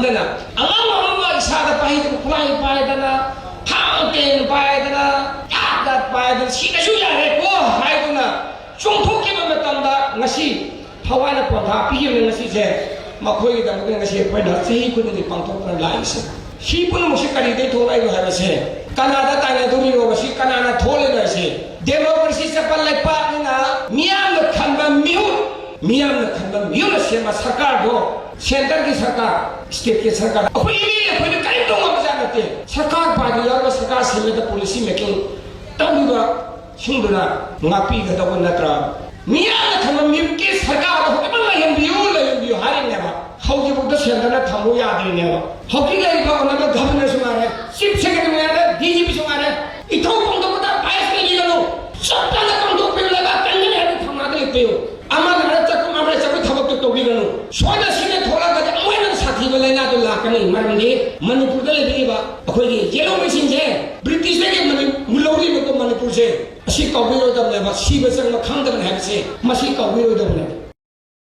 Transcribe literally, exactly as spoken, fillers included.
ꯑꯉꯝ ꯑꯉꯝꯕ ꯏꯁꯥꯗ ꯄꯥꯏꯗꯅ, ꯈꯨꯠꯂꯥꯏ ꯄꯥꯏꯗꯅ, ꯊꯥꯡ ꯇꯦꯟ ꯄꯥꯏꯗꯅ, ꯌꯥꯠ ꯌꯥꯠ ꯄꯥꯏꯗꯅ, ꯁꯤꯗꯁꯨ ꯌꯥꯔꯦꯀꯣ ꯍꯥꯏꯗꯨꯅ ꯆꯣꯡꯊꯣꯛꯈꯤꯕ ꯃꯇꯝꯗ, ꯉꯁꯤ ꯊꯋꯥꯏꯅ ꯄꯣꯟꯊꯥ ꯄꯤꯈꯤꯕꯅꯤ꯫ ꯉꯁꯤꯁꯦ ꯃꯈꯣꯏꯒꯤꯗꯃꯛꯇ ꯉꯁꯤ ꯑꯩꯈꯣꯏꯅ ꯆꯍꯤ ꯈꯨꯗꯤꯡꯒꯤ ꯄꯥꯡꯊꯣꯛꯇꯨꯅ ꯂꯥꯛꯏꯁꯦ꯫ ꯁꯤ ꯄꯨꯝꯅꯃꯛꯁꯤ ꯀꯔꯤꯗꯒꯤ ꯊꯣꯛꯂꯛꯏꯅꯣ ꯍꯥꯏꯕꯁꯦ, ꯀꯅꯥꯗ ꯇꯥꯏꯅꯗꯣꯔꯤꯅꯣ? ꯃꯁꯤ ꯀꯅꯥꯅ ꯊꯣꯛꯂꯤꯅꯣ ꯍꯥꯏꯁꯦ? ꯗꯦꯃꯣꯀ꯭ꯔꯦꯁꯤ ꯆꯠꯄ ꯂꯩꯄꯥꯛꯅꯤꯅ ꯃꯤꯌꯥꯝꯅ ꯈꯟꯕ ꯃꯤꯍꯨꯠ, ꯃꯤꯌꯥꯝꯅ ꯈꯟꯕ ꯃꯤꯍꯨꯠꯅ ꯁꯦꯝꯕ ꯁꯔꯀꯥꯔꯗꯣ, ꯁꯦꯟꯇꯔꯒꯤ ꯁꯔꯀꯥꯔ, ꯁ꯭ꯇꯦꯠꯀꯤ ꯁꯔꯀꯥꯔ, ꯑꯩꯈꯣꯏ ꯏꯃꯤ ꯑꯩꯈꯣꯏꯅ ꯀꯔꯤꯝ ꯇꯧ ꯉꯝꯕꯖꯥꯠ ꯅꯠꯇꯦ꯫ ꯁꯔꯀꯥꯔ ꯄꯥꯔꯇꯤ ꯌꯥꯎꯔꯒ ꯁꯔꯀꯥꯔ ꯁꯤꯜꯂꯒ ꯄꯣꯂꯤꯁꯤ ꯃꯦꯀꯤꯡ ꯇꯧꯔꯤꯕ ꯁꯤꯡꯗꯨꯅ ꯉꯥꯛꯄꯤꯒꯗꯧꯕ ꯅꯠꯇ꯭ꯔꯥ? ꯃꯤꯌꯥꯝꯅ ꯊꯝꯕ ꯃꯤꯍꯨꯠꯀꯤ ꯁꯔꯀꯥꯔꯗ ꯍꯧꯖꯤꯛꯃꯛ ꯂꯩꯍꯟꯕꯤꯌꯨ, ꯂꯩꯍꯟꯕꯤꯌꯨ ꯍꯥꯏꯔꯤꯅꯦꯕ꯫ ꯍꯧꯖꯤꯛꯐꯥꯎꯗ ꯁꯦꯟꯇꯔꯅ ꯊꯝꯃꯨ ꯌꯥꯗ꯭ꯔꯤꯅꯦꯕ꯫ ꯍꯧꯖꯤꯛ ꯂꯩꯔꯤꯕ ꯑꯣꯅꯔꯦꯕꯜ ꯒꯚꯔꯅꯔꯁꯨ ꯉꯥꯏꯔꯦ, ꯆꯤꯐ ꯁꯦꯀ꯭ꯔꯦꯇꯔꯤ ꯉꯥꯏꯔꯦ, ꯗꯤ ꯖꯤ ꯄꯤꯁꯨ ꯉꯥꯏꯔꯦ, ꯏꯊꯧ ꯄꯥꯡꯊꯣꯛꯄꯗ ꯕꯥꯏꯁ ꯂꯩꯕꯤꯒꯅꯨ꯫ ꯆꯞ ꯆꯥꯅ ꯄꯥꯡꯊꯣꯛꯄꯤꯌꯨ, ꯂꯩꯕꯥꯛ ꯀꯟꯒꯅꯤ ꯍꯥꯏꯕ ꯊꯧꯅꯥꯗ ꯂꯦꯞꯄꯤꯌꯨ꯫ ꯑꯃꯅ ꯍꯥꯏꯔ ꯆꯠꯄ, ꯑꯃꯅ ꯆꯠꯄ ꯊꯕꯛꯇꯨ ꯇꯧꯕꯤꯒꯅꯨ꯫ ꯁꯣꯏꯗ ꯁꯤꯅ ꯊꯣꯛꯂꯛꯑꯒꯗꯤ ꯑꯃꯨꯛ ꯍꯦꯟꯅ ꯁꯥꯊꯤꯕ ꯂꯥꯏꯅꯥꯗꯨ ꯂꯥꯛꯀꯅꯤ꯫ ꯃꯔꯝꯗꯤ ꯃꯅꯤꯄꯨꯔꯗ ꯂꯩꯕꯤꯔꯤꯕ ꯑꯩꯈꯣꯏꯒꯤ ꯌꯦꯜꯍꯧꯃꯤꯁꯤꯡꯁꯦ ꯕ꯭ꯔꯤꯇꯤꯁꯇꯒꯤ ꯃꯅꯤ-, ꯂꯧꯔꯤꯕꯀꯣ ꯃꯅꯤꯄꯨꯔꯁꯦ, ꯑꯁꯤ ꯀꯥꯎꯕꯤꯔꯣꯏꯗꯕꯅꯦꯕ꯫ ꯁꯤꯕ ꯆꯪꯕ ꯈꯪꯗꯕꯅꯤ ꯍꯥꯏꯕꯁꯦ ꯃꯁꯤ ꯀꯥꯎꯕꯤꯔꯣꯏꯗꯕꯅꯦꯕ꯫